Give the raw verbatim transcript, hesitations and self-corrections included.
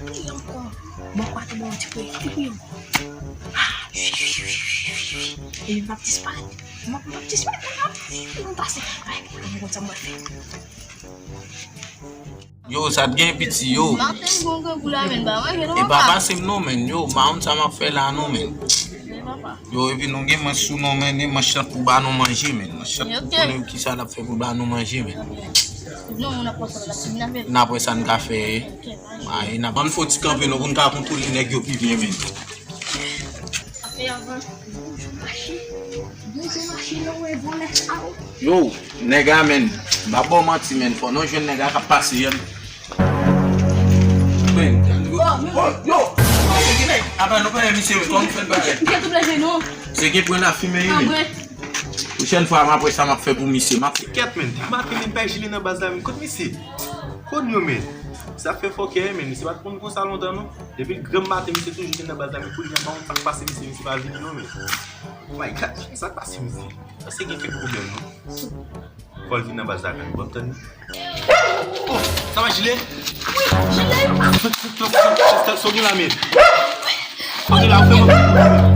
Kriye ankò. Bò kwa te bò yon ti kriye. Ti kriye. Ah, epi m ap disparèt. M ap, m ap disparèt. M ap, m ap pase. Ay, m konn sa m pral fè. Yo, sa t gen piti, yo. Maten bon grangou la, men, ba manje non, e pa papa. Pase m non, men, yo, m pa konn sa m ap fè la non, men. Men, papa. Yo, epi nou gen manch sou nou, men, e manch lan pou ba nou manje, men. Manch lan pou konnen ki sa l ap fè pou ba nou manje, men. Non, moun ap pran sa la, fin la, men. N ap wè sa n ka fè. Ok, pa gen. Ay, n ap, ann fè yon ti kanpe, non, pou n ka kontwole nèg yo pi byen, men. Yo, nèg a, men, m pa ba w manti, men, fò nou jwenn nèg a k ap pase, an. Men, yo, yo, yo, apa nou pa wè misye, men, kòman nou fè n pa wè? Misye tou planje nou. Se gen pwen lafimen, wi, men. Pwochèn fwa, m ap wè sa m ap fè pou misye. M ap fè kèt, men. Maten, men, bay jile nan baz la, men. Kot misye? Kot yo, men? Sa fè fòkè, men. Misye pa t konn konsa lontan, non. Depi l granm maten, misye toujou gen nan baz la, men kounye a, m pa konn sa k pase misye, misye pa vini, non, men. Oh my God, sa k pase misye? Misye gen kèk pwoblèm, non. Fò l vin nan baz la, kanni. W ap tann li. Oh, sa va, jile? Wi, jile. Sòt, sòt, sòt, sòt, sòt, sòt, sòt, sòt, sòt, sòt, sòt, sòt, sòt, sòt,